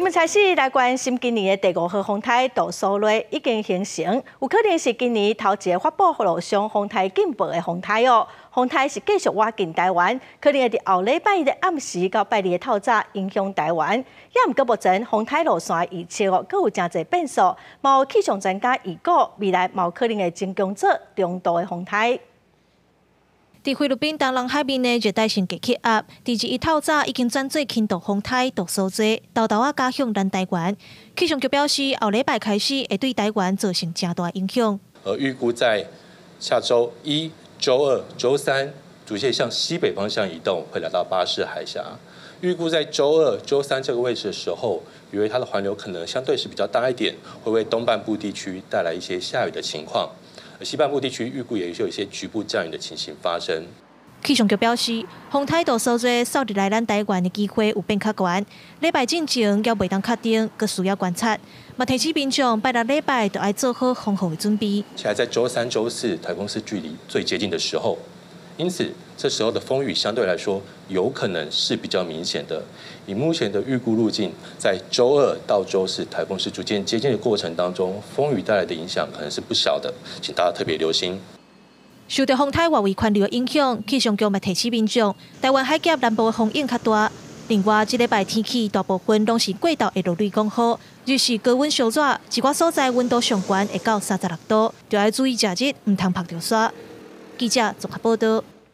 新聞開始來關心今年的第五號風颱杜蘇芮已經形成，有可能是今年頭一个發布陸上風颱警報的風颱哦。風颱是繼續倚近台灣，可能會佇後禮拜一的暗時到拜二的透早影響台灣。也毋過目前風颱路線預測哦，閣有誠濟變數，嘛有氣象專家預估未來嘛有可能會增強做中度的風颱。佇菲律賓東南海面的熱帶性低氣壓，佇日一透早已經轉做輕度風颱杜蘇芮，沓沓仔咬向咱台灣。氣象局表示，後禮拜開始會對台灣造成誠大影響。而預估在下週一、週二、週三，逐漸向西北方向移動，會來到巴士海峽。預估在週二、週三這個位置的時候，因為它的環流可能相對是比較大一點，會為東半部地區帶來一些下雨的情況。西半部地區預估也是有一些局部降雨的情形發生。氣象局表示，風颱杜蘇芮掃入來咱台灣的機會有變較懸。禮拜進前猶袂當確定，閣需要觀察。嘛提醒民眾拜六禮拜就愛做好防雨的準備。現在在週三、週四，颱風是距離最接近的時候，因此這時候的風雨相對來說有可能是比較明顯的。以目前的預估路徑，在週二到週四，颱風是逐漸接近的過程當中，風雨帶來的影響可能是不小的，請大家特別留心。受著風颱外圍環流的影響，氣象局嘛提醒民眾，台灣海峽南部的風湧較大。另外，這禮拜天氣大部分攏是過晝會落雷公雨，日時高溫燒熱，一寡所在溫度上懸會到36度，就愛注意食熱，毋通曝著曬。記者綜合報導。